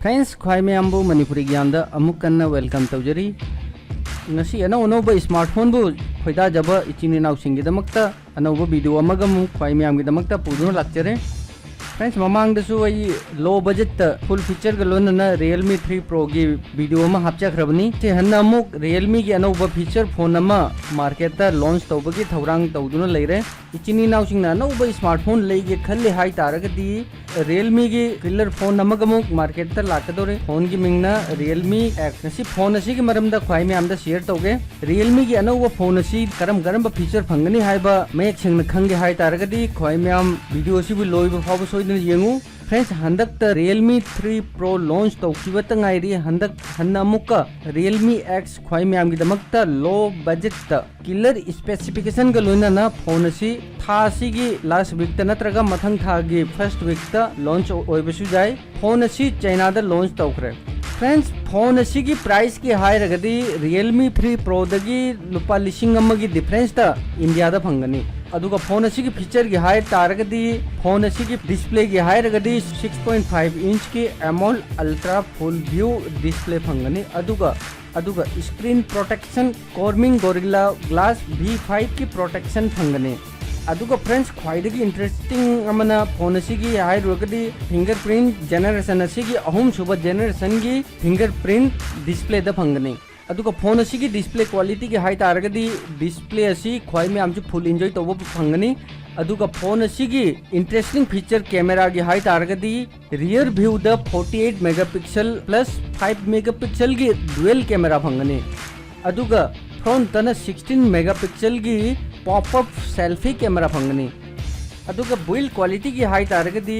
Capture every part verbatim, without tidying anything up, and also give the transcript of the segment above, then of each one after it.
Friends, ꯈ꯭ꯋꯥꯏ ꯃꯌꯥꯝꯕꯨ ꯃꯅꯤꯄꯨꯔꯤ ꯒ꯭ꯌꯥꯟꯗ ꯑꯃꯨꯛ ꯀꯟꯅ welcome ꯇꯧꯖꯔꯤ꯫ ꯉꯁꯤ ꯑꯅꯧ ꯑꯅꯧꯕ smartphone ꯕꯨ ꯈꯣꯏꯗꯥꯖꯕ ꯏꯆꯤꯟ ꯏꯅꯥꯎꯁꯤꯡꯒꯤꯗꯃꯛꯇ ꯑꯅꯧꯕ video ꯑꯃꯒ ꯑꯃꯨꯛ ꯈ꯭ꯋꯥꯏ ꯃꯌꯥꯝꯒꯤꯗꯃꯛꯇ ꯄꯨꯗꯨꯅ ꯂꯥꯛꯆꯔꯦ꯫ Friends, ꯃꯃꯥꯡꯗꯁꯨ ꯑꯩ low budget ꯇ full feature ꯒ ꯂꯣꯏꯅꯅ Realme three Pro ꯒꯤ video ꯑꯃ ꯍꯥꯞꯆꯈ꯭ꯔꯕꯅꯤ꯫ ꯁꯤ ꯍꯟꯅ ꯑꯃꯨꯛ Realme ꯒꯤ ꯑꯅꯧꯕ feature phone ꯑꯃ market ꯇ launch ꯇꯧꯕꯒꯤ ꯊꯧꯔꯥꯡ ꯇꯧꯗꯨꯅ ꯂꯩꯔꯦ꯫ ꯏꯆꯤꯟ ꯏꯅꯥꯎꯁꯤꯡꯅ ꯑꯅꯧꯕ smartphone ꯂꯩꯒꯦ ꯈꯜꯂꯤ ꯍꯥꯏ ꯇꯥꯔꯒꯗꯤ, Realme ꯒꯤ killer phone ꯑꯃꯒ ꯑꯃꯨꯛ market ꯇ ꯂꯥꯛꯀꯗꯧꯔꯦ꯫ Phone ꯒꯤ ꯃꯤꯡꯅ Realme X꯫ ꯉꯁꯤ phone ꯑꯁꯤꯒꯤ ꯃꯔꯝꯗ ꯈ꯭ꯋꯥꯏ ꯃꯌꯥꯝꯗ share ꯇꯧꯒꯦ꯫ Realme ꯒꯤ ꯑꯅꯧꯕ phone ꯑꯁꯤ ꯀꯔꯝ ꯀꯔꯝꯕ feature ꯐꯪꯒꯅꯤ ꯍꯥꯏꯕ ꯃꯌꯦꯛ ꯁꯦꯡꯅ ꯈꯪꯒꯦ ꯍꯥꯏ ꯇꯥꯔꯒꯗꯤ, ꯈ꯭ꯋꯥꯏ ꯃꯌꯥꯝ video ꯑꯁꯤꯕꯨ ꯂꯣꯏꯕ ꯐꯥꯎꯕ ꯁꯣꯏꯗꯅ ꯌꯦꯡꯉꯨ꯫ Friends, ꯍꯟꯗꯛꯇ Realme three Pro launch ꯇꯧꯈꯤꯕꯇ ꯉꯥꯏꯔꯤ꯫ ꯍꯟꯗꯛ ꯍꯟꯅ ꯑꯃꯨꯛꯀ Realme X ꯈ꯭ꯋꯥꯏ ꯃꯌꯥꯝꯒꯤꯗꯃꯛꯇ low budget ꯇ killer specification ꯒ ꯂꯣꯏꯅꯅ phone ꯑꯁꯤ ꯊꯥ ꯑꯁꯤꯒꯤ last week ꯇ ꯅꯠꯇ꯭ꯔꯒ ꯃꯊꯪ ꯊꯥꯒꯤ first week ꯇ launch ꯑꯣꯏꯕꯁꯨ ꯌꯥꯏ꯫ Phone ꯑꯁꯤ China ꯗ launch ꯇꯧꯈ꯭ꯔꯦ꯫ Friends, phone ꯑꯁꯤꯒꯤ price ꯀꯤ ꯍꯥꯏꯔꯒꯗꯤ Realme three Pro ꯗꯒꯤ ꯂꯨꯄꯥ ꯂꯤꯁꯤꯡ ꯑꯃꯒꯤ difference ꯇ India ꯗ ꯐꯪꯒꯅꯤ꯫ ꯑꯗꯨꯒ phone ꯑꯁꯤꯒꯤ feature ꯒꯤ ꯍꯥꯏ ꯇꯥꯔꯒꯗꯤ, phone ꯑꯁꯤꯒꯤ display ꯒꯤ ꯍꯥꯏꯔꯒꯗꯤ six point five inch ꯀꯤ AMOLED Ultra Full View display ꯐꯪꯒꯅꯤ꯫ ꯑꯗꯨꯒ, ꯑꯗꯨꯒ screen protection Corning Gorilla Glass V five ꯀꯤ protection ꯐꯪꯒꯅꯤ꯫ ꯑꯗꯨꯒ friends, ꯈ꯭ꯋꯥꯏꯗꯒꯤ interesting ꯑꯃꯅ phone ꯑꯁꯤꯒꯤ ꯍꯥꯏꯔꯨꯔꯒꯗꯤ, fingerprint generation ꯑꯁꯤꯒꯤ ꯑꯍꯨꯝꯁꯨꯕ generation ꯒꯤ fingerprint display ꯗ ꯐꯪꯒꯅꯤ꯫ ꯑꯗꯨꯒ phone ꯑꯁꯤꯒꯤ display quality ꯒꯤ ꯍꯥꯏ ꯇꯥꯔꯒꯗꯤ, display ꯑꯁꯤ ꯈ꯭ꯋꯥꯏ ꯃꯌꯥꯝꯁꯨ full enjoy ꯇꯧꯕ ꯐꯪꯒꯅꯤ꯫ ꯑꯗꯨꯒ phone ꯑꯁꯤꯒꯤ interesting feature camera ꯒꯤ ꯍꯥꯏ ꯇꯥꯔꯒꯗꯤ, rear view ꯗ forty eight megapixel plus five megapixel ꯒꯤ dual camera ꯐꯪꯒꯅꯤ꯫ ꯑꯗꯨꯒ front ꯇꯅ sixteen megapixel ꯒꯤ pop up selfie camera ꯐꯪꯒꯅꯤ꯫ ꯑꯗꯨꯒ build quality ꯒꯤ ꯍꯥꯏ ꯇꯥꯔꯒꯗꯤ,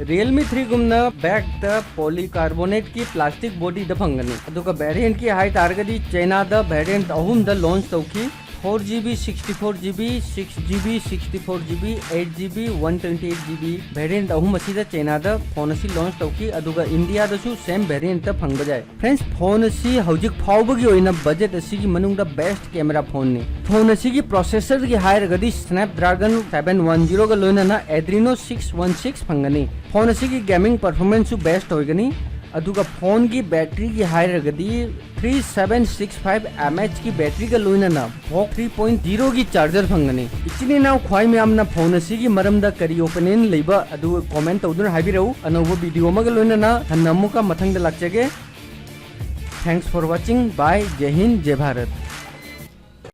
Realme three ꯒꯨꯝꯅ back ꯇ polycarbonate ꯀꯤ plastic body ꯗ ꯐꯪꯒꯅꯤ꯫ ꯑꯗꯨꯒ variant ꯀꯤ ꯍꯥꯏ ꯇꯥꯔꯒꯗꯤ, China ꯗ variant ꯑꯍꯨꯝꯗ launch ꯇꯧꯈꯤ꯫ Four GB, sixty four GB, six GB, sixty four GB, eight GB, one twenty eight GB variant ꯑꯍꯨꯝ ꯑꯁꯤꯗ China ꯗ phone ꯑꯁꯤ launch ꯇꯧꯈꯤ꯫ ꯑꯗꯨꯒ India ꯗꯁꯨ same variant ꯇ ꯐꯪꯕ ꯌꯥꯏ꯫ Friends, phone ꯑꯁꯤ ꯍꯧꯖꯤꯛ ꯐꯥꯎꯕꯒꯤ ꯑꯣꯏꯅ budget ꯑꯁꯤꯒꯤ ꯃꯅꯨꯡꯗ best camera phone ꯅꯤ꯫ Phone ꯑꯁꯤꯒꯤ processor ꯒꯤ ꯍꯥꯏꯔꯒꯗꯤ, Snapdragon seven one zero ꯒ ꯂꯣꯏꯅꯅ Adreno six one six ꯐꯪꯒꯅꯤ꯫ Phone ꯑꯁꯤꯒꯤ gaming performance ꯁꯨ best ꯑꯣꯏꯒꯅꯤ꯫ ꯑꯗꯨꯒ phoneꯒꯤ batteryꯒꯤ ꯍꯥꯏꯔꯒꯗꯤ three seven six five mAhꯀꯤ batteryꯒ ꯂꯣꯏꯅꯅ Vox three point zeroꯒꯤ charger ꯐꯪꯒꯅꯤ꯫ ꯏꯆꯤꯟ ꯏꯅꯥꯎ ꯈ꯭ꯋꯥꯏ ꯃꯌꯥꯝꯅ phone ꯑꯁꯤꯒꯤ ꯃꯔꯝꯗ ꯀꯔꯤ opinion ꯂꯩꯕ ꯑꯗꯨ comment ꯇꯧꯗꯨꯅ ꯍꯥꯏꯕꯤꯔꯛꯎ꯫ ꯑꯅꯧꯕ video ꯑꯃꯒ ꯂꯣꯏꯅꯅ ꯍꯟꯅ ꯑꯃꯨꯛꯀ ꯃꯊꯪꯗ ꯂꯥꯛꯆꯒꯦ꯫ Thanks for watching. Bye. ꯖꯩ Hind, ꯖꯩ Bharat.